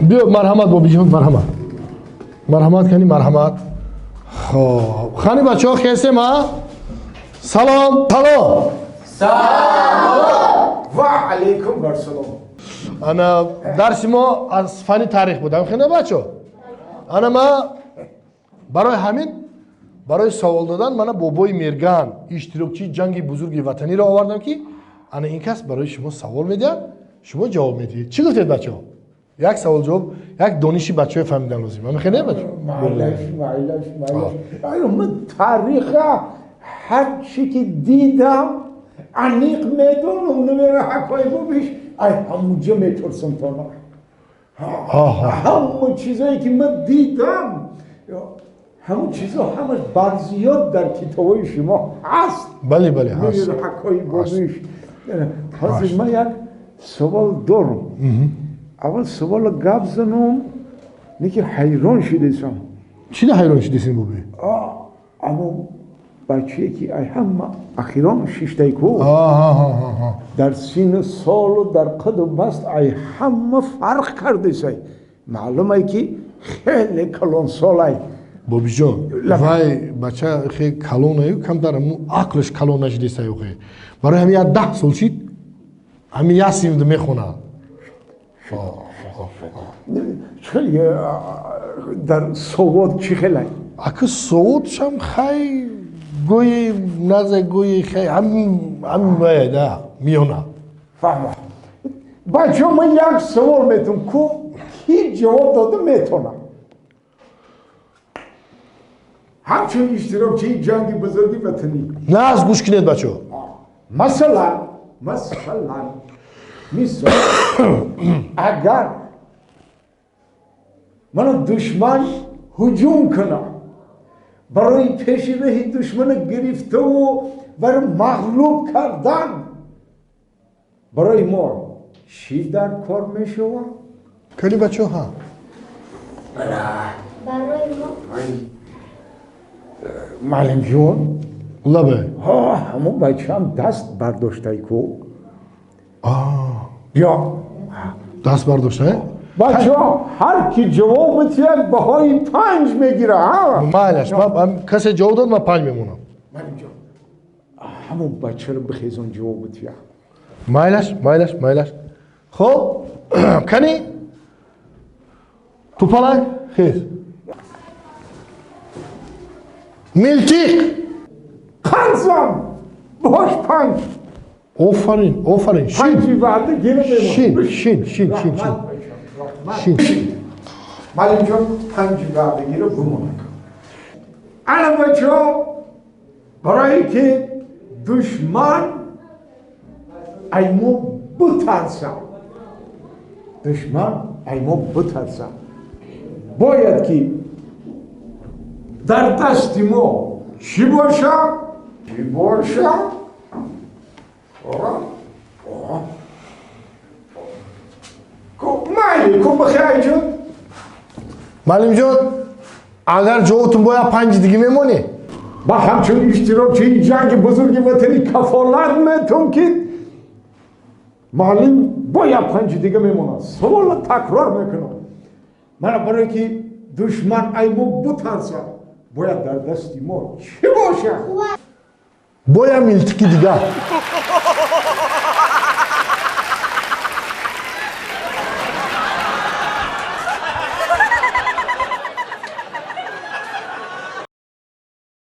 Биё, марҳамат, бобиҷон, марҳамат, марҳамат кани, марҳамат. Хоб, хани, бачаҳо, хестем. А, салом, салом. Ва алайкум вассалом. Ана, дарси мо аз фанни таърих буд, ҳамхена, бачо? Ана, ма барои ҳамин, барои савол додан, мана бобои Мерган, иштирокчии Ҷанги Бузурги Ватаниро овардам, ки ана ин кас барои шумо савол медиҳад, шумо ҷавоб медиҳед. Чӣ гуфтед, бачаҳо? Як савол ҷавоб, як дониши бачаҳои фаҳмидан лозим, ҳамихене, бачо? Майлаш, майлаш, майлаш. Ай, ман тариха ҳар чӣ ки дидам, аниқ медонам, намера ҳакои бобиш, ай ҳамуҷа метурсам тона. Ҳама чизое ки ман дидам, ҳамун чизо ҳамаш барзиёд дар китобҳои шумо ҳаст. Бале, бале, ҳаст. Намера ҳакои бобиш. Ҳозир ман як савол дорам. Аввал саволо гап занам, неки ҳайрон шудесам. Чӣ ҳайрон шудесин, боби? Аммо бачае ки ай ҳама ахирон шиштай ку, дар сину солу дар қаду баст ай ҳама фарқ кардесай, маълумай ки хеле калонсолай. Бобиҷон, вай бача хе калонаю, камтар ақлш калон нашидесай охе. Барои ҳамин як 10 сол шид, ҳамин як синф мехонад. Хеле дар совод чӣ хелай? Ака, соводшам хай, гӯи назе, гӯи хай, ҳамин ваяда миёна. Фаҳма, бачаҳо, ман як савол метум ку, ки ҷавоб дода метонам. Ҳамчун иштирокчии Ҷанги Бузурги Ватанӣ. Наз гӯш кунед, бачаҳо. Масалан, мисол, агар мана душман ҳуҷум кунад, барои пеши раҳи душмана гирифтаву бар мағлуб кардан барои мо чӣ дар кор мешавад? Кани, бачаҳо, ҳа. Барои мо Маълимҷон. Лабе. Ҳамон бачаам даст бардоштай ку. Ё. Даст бардошта? Бачаҳо, ҳар ки ҷавоб метиҳад, баҳои 5 мегира. Майлаш, касе ҷавоб дод, ман 5 мемонам. Маълимҷон, ҳамон бачаро бихезон, ҷавоб битиҳад. Майлаш, майлаш, майлаш. Хоб, кани, тупалак, хез. Милтиқ. Қанзам бош, 5. Офарин, офарин. Панҷи ваъда гира. Шин, шин, шин, шин, шин, шин. Маълимҷон, панҷи ваъдагиро бимонад. Ана, бачаҳо, барое ки душман ай мо бутарса, душман ай мо бутарса, бояд ки дар дасти мо чӣ боша? Чӣ боша? Майли ку, бихайҷон. Маълимҷон, агар ҷавобтун бояд, панҷи дига мемонӣ. Ба ҳамчун иштирокчии Ҷанги Бузурги Ватанӣ кафолат метун, ки муаллим бояд панҷи дига мемонад. Саволро такрор мекунам. Мана, барое ки душман ай мо бутарсад, бояд дар дасти мо чӣ бошад? Бояд милтики дига.